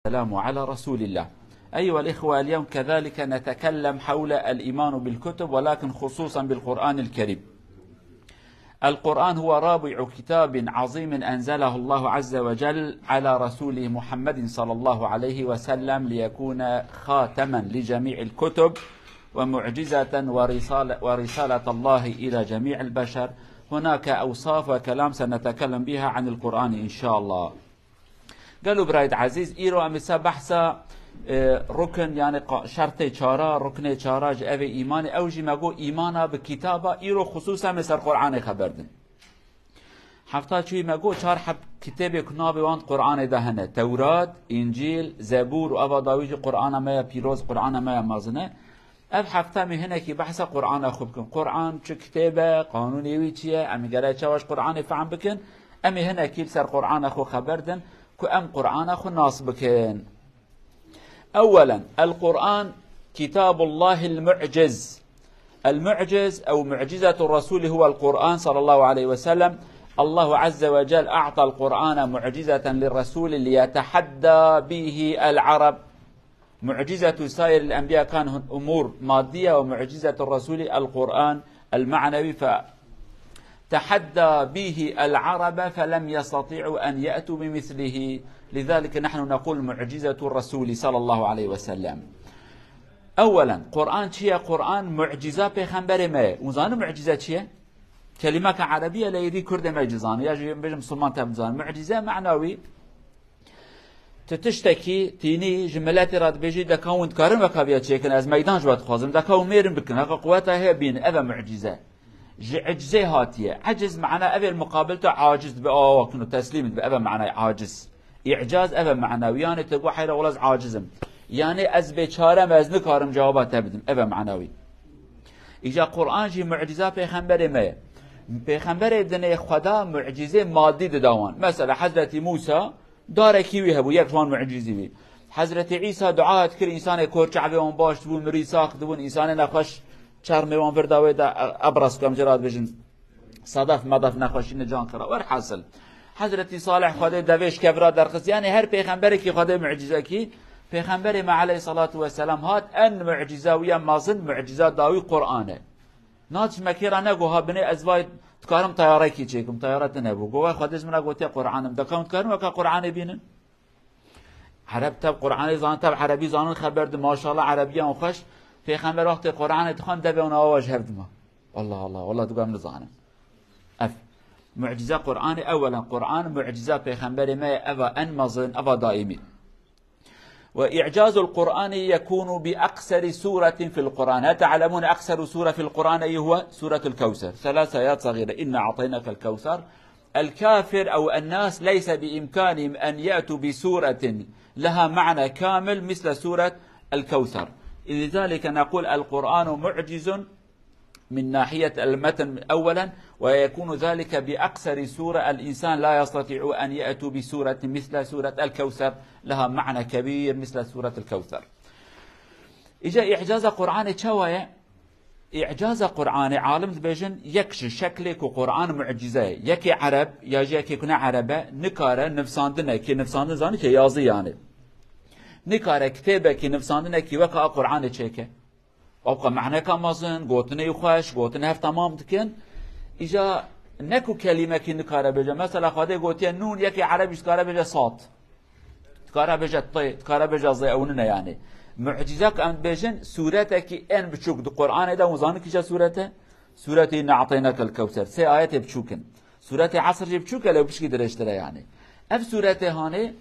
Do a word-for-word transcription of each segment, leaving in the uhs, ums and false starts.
والسلام على رسول الله. أيها الإخوة، اليوم كذلك نتكلم حول الإيمان بالكتب، ولكن خصوصا بالقرآن الكريم. القرآن هو رابع كتاب عظيم أنزله الله عز وجل على رسوله محمد صلى الله عليه وسلم ليكون خاتما لجميع الكتب ومعجزة ورسالة، ورسالة الله إلى جميع البشر. هناك أوصاف وكلام سنتكلم بها عن القرآن إن شاء الله. Gelo birayê ezîz, îro em ê ser behsa, e, rukn, yani qa-, şertê çara, ruknê çara ji evê îmanê, ew jî me got îmana bi kitaba, îro xisûsen em ê ser Qur'anê xeber din. Hefta çûyî me got çar heb kitêbê ku navê wan Qur'anê de hene. Tewrat, Încîl, Zebûr û eva dawî jî Qur'ana me ya pîroz, Qur'ana me ya mezin e. Ev hefte em ê hinekî behsa Qur'ana xwe bikin. Qur'an çi kitêb e, qanûnê wî çi ye, em ê gere çawa ji Qur'anê fehm bikin, em ê hinekî li ser Qur'ana xwe xeber din ku em Qur'ana xwe nas bikin. أولا، القرآن كتاب الله المعجز. المعجز أو معجزة الرسول هو القرآن صلى الله عليه وسلم. الله عز وجل أعطى القرآن معجزة للرسول ليتحدى به العرب. معجزة سائر الأنبياء كان أمور مادية، ومعجزة الرسول القرآن المعنوي، فتحدى به العرب فلم يستطيعوا أن يأتوا بمثله. لذلك نحن نقول معجزة الرسول صلى الله عليه وسلم. أولا، قرآن چیه؟ قرآن معجزة پێغەمبەرê me ye. Hûn zanin معجزة çi ye؟ Kelîmeke erebî ye, lê êdî Kurdê me jî zanin, ya jî bêjin Musulman tevin zanin. معجزة معنوي. Tu tiştekî tînî ji miletê re dibêjî, deka hûn dikarin weka viya çêkin, ez meydan ji we dixwazim, deka hûn mêrin bikin, heka quweta heye bînin, ev e mucize. Ji icizê hatiye. Eciz mana ev ê li muqabil te aciz dibe, awa kin û teslîm dibe, ev e manayê aciz. Îcaz ev e mana wî, yani te got heyra wela ez aciz im. Yani ez bêçare me, ez nikarim cewaba te bidim, ev e mana wî. Îca Qur'an jî muciza pêxemberê me ye. Pêxemberê dinê Xweda mucizê madî dida wan. Mesela Hezretî Mûsa, darekî wî hebû, yek ji wan mucizî wî. Hezretî Îsa dua dikir, însanê kor çavê wan baş dibûn, mirî sax dibûn, însanê nexweş çermê wan vir da wê de, e, ebras ku em jê re dibêjin, sedef medef nexweşî nican kira. Werhasil. Hezretî Salih Xwedê devê ji kevira derxist. Yani her pêxemberekî Xwedê mucizekî, pêxemberê me aleyhissalatu vesselam hat, en muciza wî ya mezin, muciza dawî Qur'an e. Nat ji Mekê re nego ha binê ez vay dikarim teyarekî çêkim, teyare tune bû. Go, "Wê Xwedê ji min re gotiye Qur'an im." Deka hûn dikarin weka Qur'anê bînin? Ereb tev Qur'anê zanin, tev erebî zanin, xeber di, maşallah, erebiyan xweş. Pêxember wextê Qur'anê dixwend devê wan awa ji hev dima. Allah Allah, wallah digo em nizanin. Ev mucize Qur'anê, ewelen Qur'an mucize pêxemberê me ye, eva en mezin, eva daîmî. وإعجاز القرآن يكون بأقصر سورة في القرآن. هل تعلمون أقصر سورة في القرآن أي هو؟ سورة الكوثر. ثلاث آيات صغيرة. إنا أعطيناك الكوثر. الكافر أو الناس ليس بإمكانهم أن يأتوا بسورة لها معنى كامل مثل سورة الكوثر. لذلك نقول القرآن معجز من ناحية المتن أولا، ويكون ذلك بأقصر سورة، الإنسان لا يستطيع أن يأتوا بسورة مثل سورة الكوثر، لها معنى كبير مثل سورة الكوثر. Îca îcaza Qur'anê çawa ye? Îcaza Qur'anê alim dibêjin yek ji şeklê ku Qur'an mucize ye. Yekê ereb ya jî yekê ku ne ereb e, nikare nivsandinekî, nivsandin zanî ke yazî yani. Nikare kitêbekî, nivsandinekî weka a Qur'anê çêke. Ewqa maneka mezin, gotinê xweş, gotinê hev temam dikin. Îca ne ku kelîmekî nikare bêje. Mesela Xwedê gotiye nûn, yekê erebî dikare bêje sad. Dikare bêje tê, dikare bêje zê, ew nine yani. Mucize ku em dibêjin, sûretekî en biçûk di Qur'anê de, hûn zanin kîja sûret e? Sûretê Inna A'teynakel Kewser. Sê ayetê biçûk in. Sûretê Esr jî biçûk e, lê pişkî dirêjtir e yani. Ev sûretê hanê,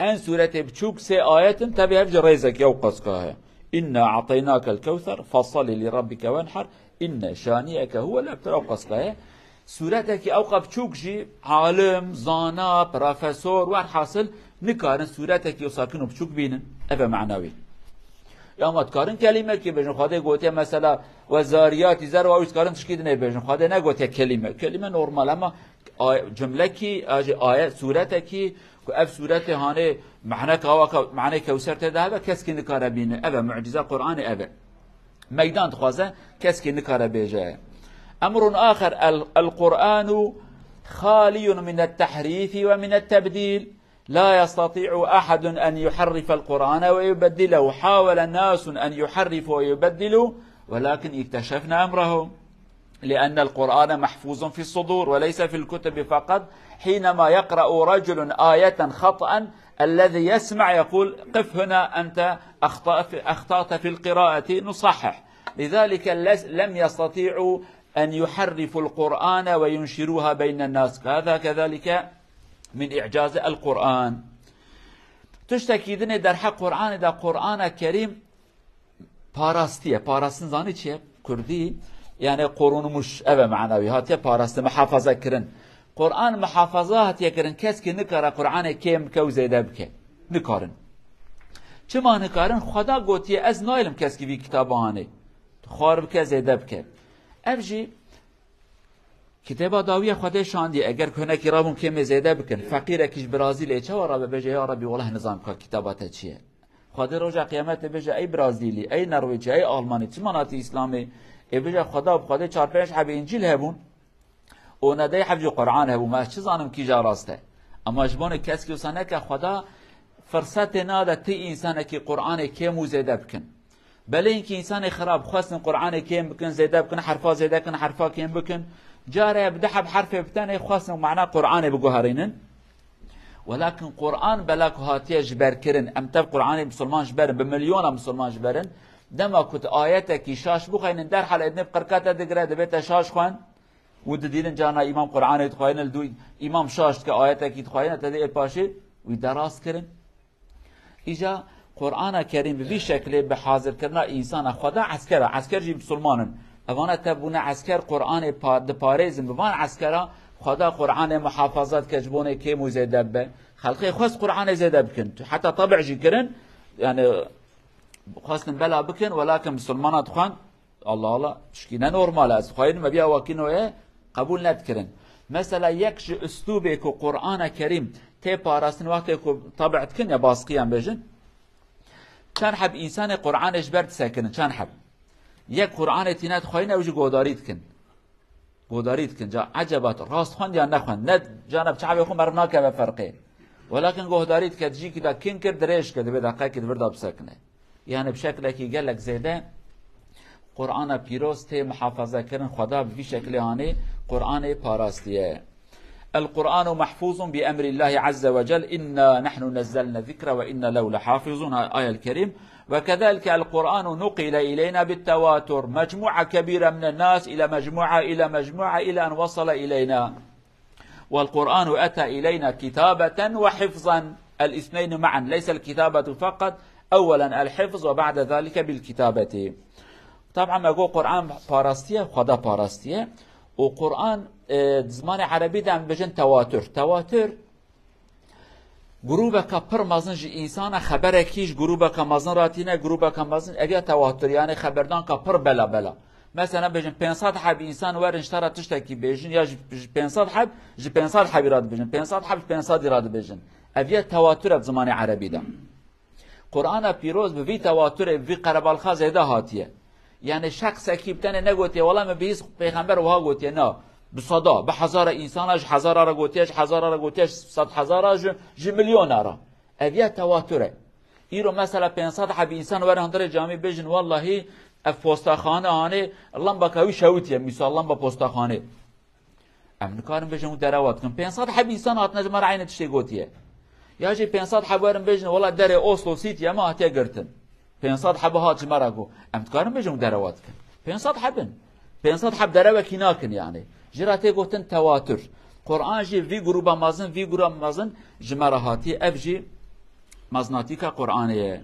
en sûretê biçûk sê ayet in, tevî hev jî rêzek ew qeska heye. Inna a'teynakel kewser, fasalli li rabbike wenher, inne şaniyeke huwel ebter, ew qeska heye. Sûretekî ewqa biçûk jî alim, zana, profesor, werhasil nikarin sûretekî wisa kin û biçûk bînin. Ev e mana wî. Ya ma dikarin kelîmekî bêjin. Xwedê gotiye mesela we zariyatî zerwa wî dikarin tişkî dinê bêjin. Xwedê negotiye kelîme. Kelîme normal ama ay-, cumlekî, a jî ayet, sûretekî ku ev sûretê hanê maneka waka, manê kewser tê de hebe, keskî nikare bîne. Ev e muciza Qur'anê, ev e. Meydan dixwaze, keskî nikare bêje. Emrun axer, el, el Qur'anu xaliyun min et tehrîfi ve min et tebdîl. لا يستطيع أحد أن يحرف القرآن ويبدله. حاول ناس أن يحرفوا ويبدلوا، ولكن اكتشفنا أمره. لأن القرآن محفوظ في الصدور وليس في الكتب فقط. حينما يقرأ رجل آية خطأ، الذي يسمع يقول: "قف هنا، أنت أخطأ-، أخطأت في القراءة"، نصحح. لذلك لس-، لم يستطيعوا أن يحرفوا القرآن وينشروها بين الناس. هذا كذلك من إعجاز القرآن. Tiştekî dinê derheq Qur'anê de, Qur'ana Kerîm parastiye. Parastin zanî çi ye? Kurdî, yani korunmuş, ev e manawî, hatiye parastin, muhafaza kirin. Qur'an muhafaza hatiye kirin, kes ki nikare Qur'anê kêm bike û zêde bike. Nikarin. Çima nikarin? Xweda gotiye, ez naylim kes ki vî kitaba hanê xwar bike, zêde bike. Ev jî Kitêba dawî ya Xwedê şandiye, eger ku hinekî rabûn kêmê zêde bikin, feqîrekî ji Brazîlê çawa rabe bêje, ya Rebî, wela nizam ka kitaba te çi ye? Xwedê roja qiyametê bêje, ey Brazîlî, ey Norwêcî, ey Almanî, çima natî Îslamê? Ê bêje, Xweda bi Xwedê çar pênc hebê Încîl hebûn û nedey heb jî Quran hebû, me ez çi zanim kîja rast e? Ama ji bo ne keskî wisa neke, Xweda firsetê nade ti însanekî Quranê kêm û zêde bikin. Belê hinkî însanê xirab xwestin Qur'anê kêm bikin, zêde bikin, herfa zêde bikin, herfa kêm bikin. Care bi du heb herfê bi tenê xwestin mana Qur'anê biguherînin. Welakin Qur'an bela ku hatiye ji ber kirin, em tev Qur'anê misilman ji ber in, bi milyona misilman ji ber in. Dema ku tu ayetekî şaş bixweynin, derhal ê dinê bi qirka te digire, dibê te şaş xwen. Û didînin carna îmam Qur'anê dixweyne, li dû îmam şaş dike, ayetekî dixweyne, te dê ê paşê wî derast kirin. Îca Qur'ana Kerîm bi vî şeklê bi hazirkirina însana Xweda esker e. Esker jî misilman in. Evana tev bûne esker, Qur'anê pa-, diparêzin. Bi van eskera Xweda Qur'anê muhafaza dike ji bo ne kêm û zêde bibe. Xelqê xwest Qur'anê zêde bikin. Heta tabi jî kirin, yani xwestin bela bikin, welakin misilmana dixwend. Allah Allah, tişkî ne normal e. Ez dixwayînim me bîya wekî noye qebûl nedikirin. Mesela yek ji uslûbê ku Qur'ana Kerîm tê parastin wextê ku tabi dikin ya baskiyan bêjin, çend heb însanê Qur'anê ji ber disekirin, çend heb. Yek Qur'anê tîne dixwayîne ew jî godarî dikin. Godarî dikin. Ca eceba tu rast xwend ya nexwend. Ne cana bi çavê xwe meriv nakeve ferqê. Welakin gohdarî dike, dijîkî de kin kir, dirêj kir, divê deqekî di vir de bisekine. Yani bi şeklekî gelek zêde Qur'ana pîroz tê muhafaza kirin, Xweda bi vî şeklê hanê Qur'anê parastiye. القرآن محفوظ بأمر الله عز وجل، إنا نحن نزلنا الذكر وإنا له لحافظون، آية الكريم. وكذلك القرآن نقل إلينا بالتواتر، مجموعة كبيرة من الناس إلى مجموعة، إلى مجموعة، إلى أن وصل إلينا. والقرآن أتى إلينا كتابة وحفظا، الاثنين معا، ليس الكتابة فقط، أولا الحفظ وبعد ذلك بالكتابة. طبعا me got Qur'an parastiye, Xweda parastiye. Û Qur'an, e, di zimanê erebî de em bêjin tewatür. Tewatür, grûbeka pir mezin ji însana xeberekî ji grûbeka mezin re tîne, grûbeka mezin, ev ya tewatür, yani xeberdanka pir bela bela. Mesela bêjin pênc sed heb însan werin ji te re tiştekî bêjin, ya ji, ji pênc sed heb, ji pênc sed hebî re dibêjin, pênc sed heb ji pênc sedî re dibêjin. Ev ya tewatür e bi zimanê erebî de. Qur'ana pîroz bi vî tewaturê, bi vî qerebalxa zêde hatiye. Yani şexsekî bi tenê negotiye, wela min bihîst pêxember wiha gotiye, na. Bi seda, bi hezara însana, ji hezara re gotiye, ji hezara re gotiye, ji sed hezara, ji, ji milyona re. Ev ya tewatur e. Îro mesela pênc sed hebî însan werin hundirê camî bêjin, wellahî ev postaxane hanê lambaka wî şewitiye, mîsal lamba postaxanê. Em nikarin bêjin û derewa dikin. Pênc sed heb însan hatine ji me re eynî tiştê gotiye. Ya jî pênc sed heb werin bêjin, wela derê Oslo City ye me hatiye girtin. Pênc sed heb hat ji me re got. Em dikarin bêjin û derewa dikin. Pênc sed heb in. Pênc sed heb derewekî nakin yani. Ji re tê gotin tewatür. Qur'an jî vî grûba mezin, vî grûba mezin ji me re hatiye. Ev jî mezinatîka Qur'anê ye.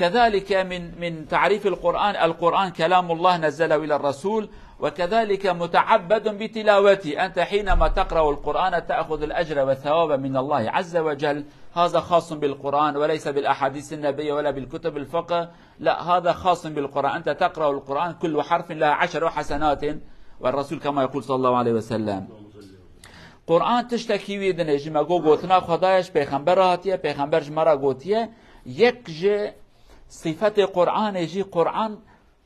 كذلك من، من تعريف القرآن، القرآن كلام الله نزله إلى الرسول، وكذلك متعبد بتلاوته. أنت حينما تقرأ القرآن تأخذ الأجر والثواب من الله عز وجل. هذا خاص بالقرآن وليس بالأحاديث النبوية ولا بالكتب الفقه. لا، هذا خاص بالقرآن. أنت تقرأ القرآن كل حرف له عشر حسنات، والرسول كما يقول صلى الله عليه وسلم. Qur'an tiştekî wî dinê ji me got, gotina Xwedayê ji pêxember re hatiye, pêxember ji me re gotiye. Yek ji sîfetê Qur'anê jî Qur'an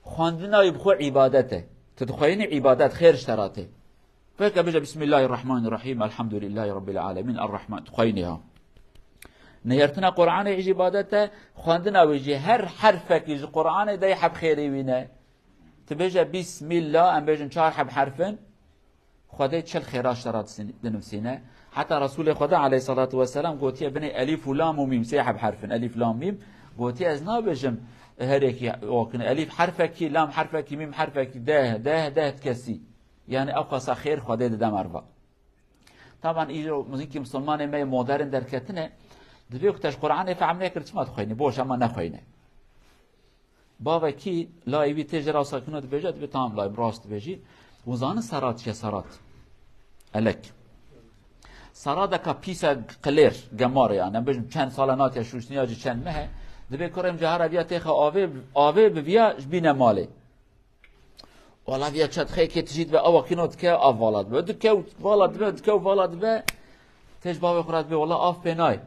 xwendina wî bi xwe îbadet e. Tu dixweyinî îbadet, xêr ji te re tê. Weke bêje, Bismillahirrahmanirrahîm, Elhamdulillahî Rabbil Alemîn, Errahman, dixweyinî ha. Nihêrtina Qur'anê jî îbadet e, xwendina wê jî, her herfekî ji Qur'anê dey heb xêrê wî ne. Tu bêje Bismillah, em bêjin çar heb herf in, Xwedê çil xêra ji te re disîn-, dinivîsîne. Heta Resûlê Xweda aleyhissalatu vesselam gotiye, binê elîf û lam û mîm, sê heb herf in, elîf, lam, mîm. Gotiye, ez nabêjim her yekî wakine. Elîf herfekî, lam herfekî, mîm herfekî, deh, deh, deh dikesî. Yani ew qasa xêr Xwedê dide merva. Taban îro hinkî misilmanê me yê modern derketine, dibê ku te ji Qur'anê fehm nekir, çima dixweyne? Boş, ama nexweyne. Bavekî layê wî tê jê re sakino dibêje, dibê, tamam layê min, rast dibêjî. Hûn zanin serat çi ye, serat? Elek. Seradeka pîs e, qilêr, gemar e yani. Em bêjin çend sal e natiye şûştin ya jî çend meh e. Dibê kurê min, cahara viya têxe avê, avê bi viya ji bîne malê. Wala viya çet xêkê tijî dibe, ew wekîno dike, av vala dibe. Dike û vala dibe, dike û vala dibe. Tê ji bavê xwe re dibê, wala av pê nayê.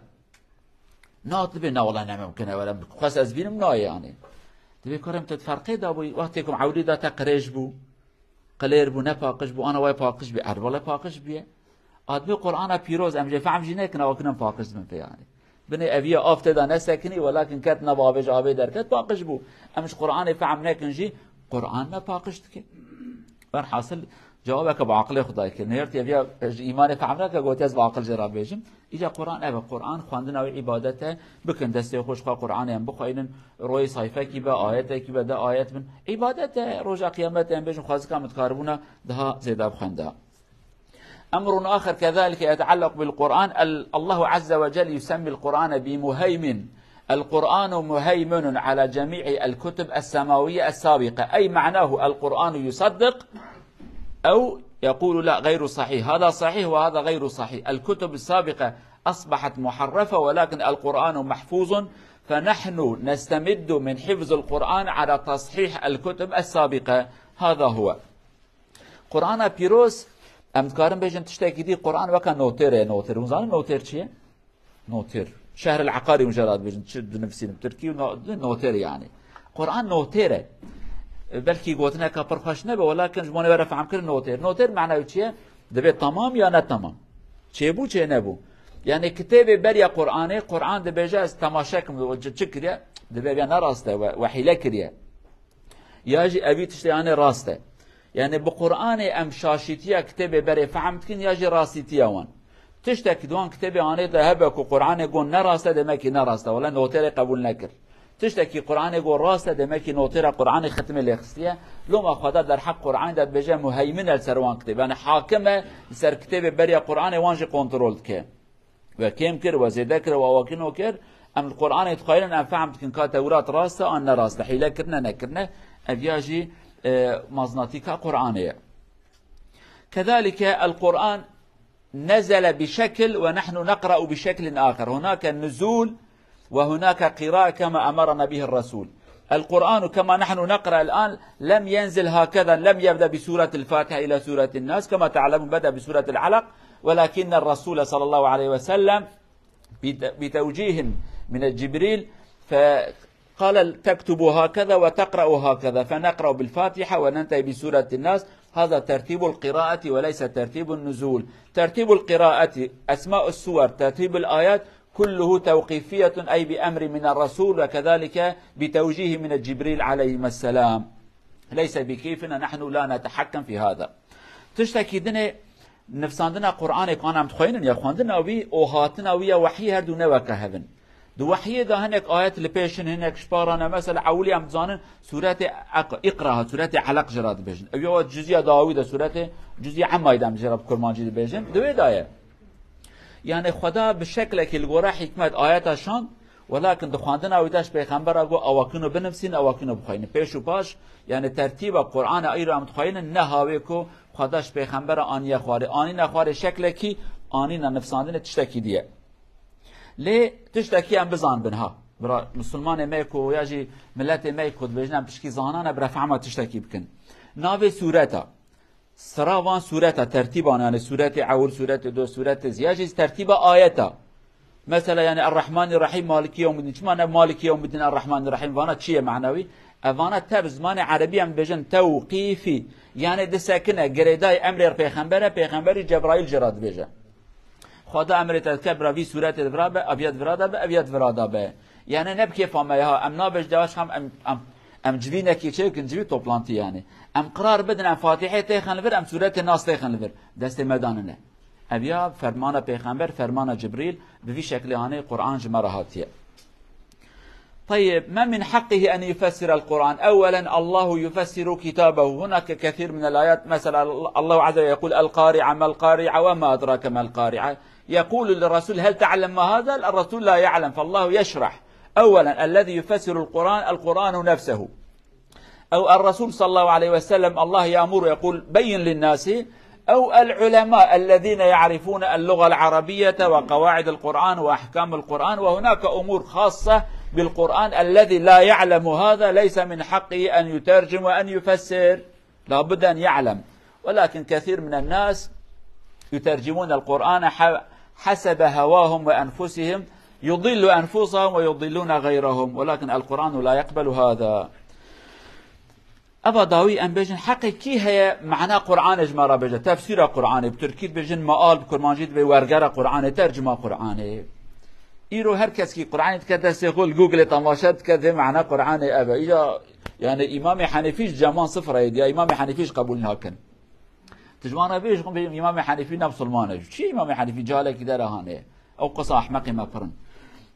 Na dibê, na wala ne mimkin e, wala xwest ez bînim nayê yani. Dibê kurê min, tu ferqê dabû, wextê ku ewlî da te qirêj bû, qilêr bû, ne paqij bû, ana wê paqij bî, erd wala paqij bûye. A dibê Qur'ana pîroz em jê fehm jî nekin, ew kirin paqij dibin pê yani. Binê eviya av tê de nesekinî, welakin ket nava avê, ji avê derket, paqij bû. Em ji Qur'anê fehm nekin jî, Qur'an me paqij dike. Werhasil, cewabeke bi aqilê Xwedayê kir. Nêrtî eviya ji îmanê fehm neke, gotiye ez bi aqil jê re bêjim. Îca Qur'an ev e. Qur'an xwendina wê îbadet e. Bikin destê xwe ji xwe Qur'anê em bixweynin. Royê sayfekî be, ayetekî be, de ayet bin. Îbadet e. Roja qiyametê em bêjin xwezika min dikaribûna daha zêde bixwenda. أمر آخر كذلك يتعلق بالقرآن، ال-، الله عز وجل يسمي القرآن بمهيمن. القرآن مهيمن على جميع الكتب السماوية السابقة، أي معناه القرآن يصدق أو يقول: لا، غير صحيح، هذا صحيح وهذا غير صحيح. الكتب السابقة أصبحت محرفة، ولكن القرآن محفوظ، فنحن نستمد من حفظ القرآن على تصحيح الكتب السابقة. هذا هو. Qur'ana pîroz, em dikarin bêjin tiştekî dî, Qur'an weke notêr e, notêr. Hûn zanin notêr çi ye? Notêr. Şehril Eqarî hûn jê re dibêjin, çi dinivîsînin bi tirkî, no-, notêr yani. Qur'an notêr e. Belkî gotineka pir xweş nebe, welakin ji bo wê re fehmkirin notêr. Notêr mana wî çi ye? Dibê tamam ya ne tamam. Çêbû, çê nebû. Yani kitêbê beriya Qur'anê, Qur'an dibêje ez temaşe kim, çi, çi kiriye? Dibê ya ne rast e, we, we hîle kiriye. Ya jî evî tiştê anê rast e. Yani bi Qur'anê em şaşîtiya kitêbê berê fehm dikin ya jî rastîtiya wan. Tiştekî di wan kitêbê anê de hebe ku Qur'anê got ne rast e, demekî ne rast e. Wele notêrê qebûl nekir. Tiştekî Qur'anê got rast e, demekî notêra Qur'anê xitmê lê xistiye. Loma Xweda derheq Qur'anê de dibêje muheymin e li ser wan kitêb. Yani hakim e li ser kitêbê beriya Qur'anê, wan jî kontrol dike. We kêm kir, we zêde kir, we awakî nû kir. Em li Qur'anê dixwayînin, em fehm dikin ka Tewrat rast e an ne rast e. Hîle kirine, nekirine. Ev ya jî, e, maznatîka Qur'anê ye. كذلك القرآن نزل بشكل ونحن نقرأ بشكل آخر. هناك نزول وهناك قراءة كما أمرنا به الرسول. القرآن كما نحن نقرأ الآن لم ينزل هكذا، لم يبدأ بسورة الفاتحة إلى سورة الناس، كما تعلمون بدأ بسورة العلق، ولكن الرسول صلى الله عليه وسلم بت-، بتوجيه من جبريل فقال: تكتب هكذا وتقرأ هكذا، فنقرأ بالفاتحة وننتهي بسورة الناس. هذا ترتيب القراءة وليس ترتيب النزول. ترتيب القراءة، أسماء السور، ترتيب الآيات، كله توقيفية، أي بأمر من الرسول، وكذلك بتوجيه من جبريل عليهما السلام. ليس بكيفنا، نحن لا نتحكم في هذا. Tiştekî dinê nivsandina Qur'anê ku em dixweynin ya xwendina wî û hatina wî ya wehyî her du ne weke hev in. Di wehyê de hinek ayet li pêş in, hinek ji para ne. Mesela ewilî em dizanin sûretê Eq-, Îqra hat, sûretê Elaq jê re dibêjin. Ew ya cizya dawî de, sûretê cizya Emmay de em jê re bi kurmancî dibêjin. Di wê de ye. Yani Xweda bi şeklekî li gore hikmet ayeta şand, welakin di xwendina wî de ji pêxembera got, ew wekîno binivsîn, ew wekîno bixweynin. Pêş û paş, yani tertîba Qur'ana îro em dixweynin, ne hawê ku Xweda ji pêxembera aniye xwarê. Anîne xwarê şeklekî, anîne nivsandinê tiştekî diye. Lê tiştekî em bizanbin ha. Bira, misilmanê me ku ya jî miletê me ku dibêjin em pişkî zanan e, bira fehma tiştekî bikin. Navê sûreta. Sira van sûreta, tertîban, yani sûretê ewil, sûretê do, sûretê ziya jî tertîba ayeta. Mesela yani Errahmanirrahîm, Maliki Yewmiddin. Çima ne Maliki Yewmiddin, Errahmanirrahîm? Vana çi ye manawî? Evana tev zimanê erebî em dibêjin tewqîfî. Yani disekine, girêdayî emrê pêxembere, pêxemberî Cebraîl jê re dibêje. Xweda emrê te dike, bira vî sûretê di vira be, ev ya di vira de be, ev ya di vira de be. Yani ne bi kêfa me ya, em nabêj dewaş xam em, em, em civînekî çêkin, civî toplantî yani. Em qirar bidin, em Fatihê têxin li vir, em sûretê Nas têxin li vir. Destê me danine. Ev ya fermana Pêxember, fermana Cibrîl, bi vî şeklê hanê Qur'an ji me re hatiye. طيب، ما من حقه أن يفسر القرآن؟ أولا، الله يفسر كتابه. هناك كثير من الآيات، مثلا الله عز وجل يقول: القارعة ما القارعة وما أدراك ما القارعة. يقول للرسول: هل تعلم ما هذا؟ الرسول لا يعلم، فالله يشرح. أولا، الذي يفسر القرآن القرآن نفسه. أو الرسول صلى الله عليه وسلم، الله يأمر يقول: بين للناس. أو العلماء الذين يعرفون اللغة العربية وقواعد القرآن وأحكام القرآن، وهناك أمور خاصة بالقرآن، الذي لا يعلم هذا ليس من حقه أن يترجم وأن يفسر، لا بد أن يعلم. ولكن كثير من الناس يترجمون القرآن ح-، حسب هواهم وأنفسهم، يضل أنفسهم ويضلون غيرهم، ولكن القرآن لا يقبل هذا. Eva dawî em bêjin, heqê kî heye mana Qur'anê ji me re bêje, tefsîra Qur'anê, bi tirkî dibêjin meal, bi kurmancî dibê wergera Qur'anê, tercuma Qur'anê. Îro her kes kî Qur'anê dike destê xwe, li Google temaşe dike, dê mana Qur'anê ev e. Îca, yani Îmamê Henîfî ji ceman sifreyê diya, Îmamê Henîfî ji qebûl nakin. Tu ji wan re bêj, xwe bêjin Îmamê Henîfî ne misilman e. Çi Îmamê Henîfî cahalekî dera hanê. Ew qisa ehmeqê me pirin.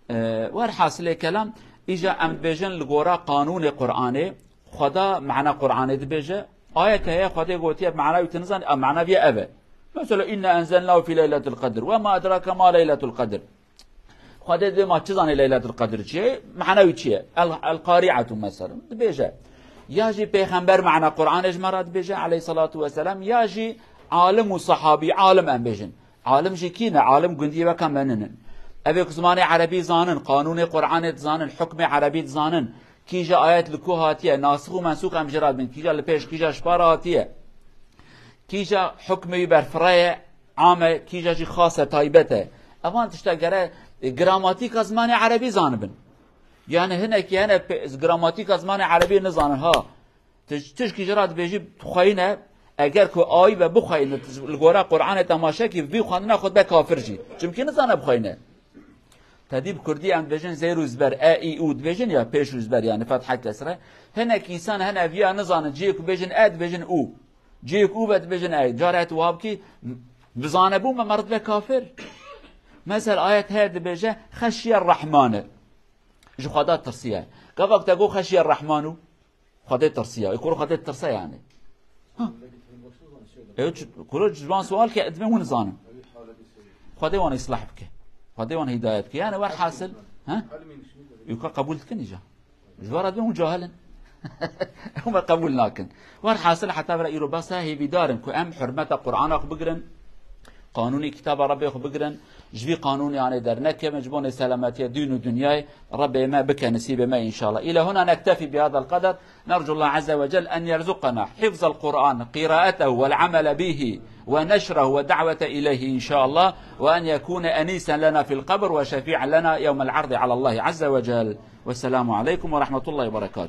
E, werhasilê kelam, îca em dibêjin li gora qanûnê Qur'anê, Xweda mana Qur'anê dibêje. Ayet heye, Xwedê gotiye, mana wî tu nizanî, a, mana vî ev e. Mesela, "Inna enzelnahu fi leyletil qedr. Ve ma edrake ma leyletul qedr." Xwedê dê ma çi zanê Leyletul Qedr çi ye? Mana wî çi ye? El, El Qari'atu mesela. Dibêje. Ya jî Pêxember mana Qur'anê ji me re dibêje, aleyhissalatu vesselam, ya jî alim û sahabî, alim em bêjin. Alim jî kî ne? Alim gundiyê weka me ninin. Ev ê ku zimanê erebî zanin, qanûnê Qur'anê dizanin, hukmê erebî dizanin, kîja ayet li ku hatiye, nasix û mensûx em ji re dibin, kîja li pêş, kîja ji par hatiye, kîja hukmê wî berfireye, am e, kîja jî xas e, taybet e. Evan tişta gere, e, gramatîka zimanê erebî zanibin. Yani hinekî hene pe-, gramatîka zimanê erebî nizanin ha. Tij-, tişkî ji re dibêjî xweyne, eger ku ayî be bixweyne, li gora Qur'anê temaşe kî, vî xwendina xwe dibe kafir jî. Çimkî nizane bixweyne. Tedî bi kurdî em dibêjin zêr û ziber, e, î, û dibêjin ya pêş û ziber, yani fethe kesre. Hinek însan hene viya nizanin, cihê ku bêjin e, dibêjin û. Cihê ku û be dibêjin e. Cara tu wiha bikî, bizane bû me, meriv dibe kafir. Mesela ayet heye dibêje, "Xeşiye Rehmane." Ji Xweda tirsiye. Gavak te got, "Xeşiye Rehmanu." Xwedê tirsiya. E, kuro Xwedê tirse yani. Ha. E, ç-, kuro ji wan sual ke, dibê hûn zanin. Xwedê wan islah bike. Xwedê wan hidayet bike. Yani werhasil, ha? Yuka qebûl dikin îca. Ji wan re dibê hûn cahil in. Hûn me qebûl nakin. Werhasil heta vira îro bes e, hêvîdar in ku em hurmeta Qur'ana xwe bigirin. Qanûnê kitaba Rebbê xwe bigirin, ji vî qanûnê anê dernekevin, ji bo nêselametiya dîn û dinyayê Rebbê me bike nisîbê me înşallah. إلى هنا نكتفي بهذا القدر. نرجو الله عز وجل أن يرزقنا حفظ القرآن، قراءته والعمل به ونشره والدعوة إليه إن شاء الله، وأن يكون أنيسا لنا في القبر وشفيعا لنا يوم العرض على الله عز وجل. والسلام عليكم ورحمة الله وبركاته.